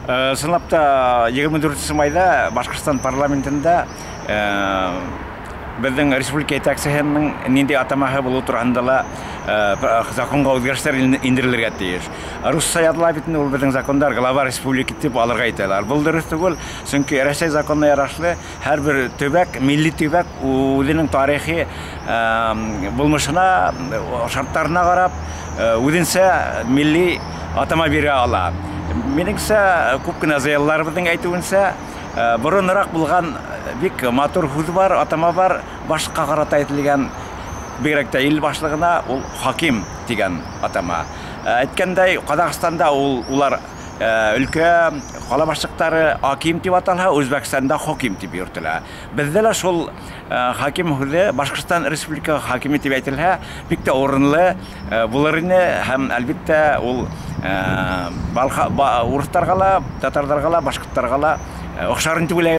Ысынлап та, 24 майҙа Башҡортостан парламентында беҙҙең республика етәксеһенең ниндәй атамаһы булыу тураһында ла законға үҙгәрештәр индерелергә тейеш. Русса яҙыла бит инде ул беҙҙең закондар, глава республики тип алырға итәләр. Был дөрөҫ түгел, сөнки Рәсәй законына ярашлы һәр бер төбәк, милли төбәк үҙенең тарихи булмышына, шарттарына ҡарап, үҙенсә милли атама бирә ала. Минеңсә, күп кенә зыялыларыбыҙҙың әйтеүенсә, боронораҡ булған бик матур һүҙ бар, атама бар, башҡа ҡарата әйтелгән, бигерәк тә ил башлығына, ул хаким тигән атама. Әйткәндәй, Ҡаҙағстанда ул улар өлкә ҡала башлыҡтары аким тип аталһа, Үзбәкстанда хоким тип йөрөтөлә. Беҙҙә лә шул хаким һүҙе Башҡортостан Республика хакиме тип әйтелһә, бик тә урынлы булыр ине һәм, әлбиттә, ул урыҫтарға ла, татарҙарға ла, башҡорттарға ла оҡшар тип уйлайым.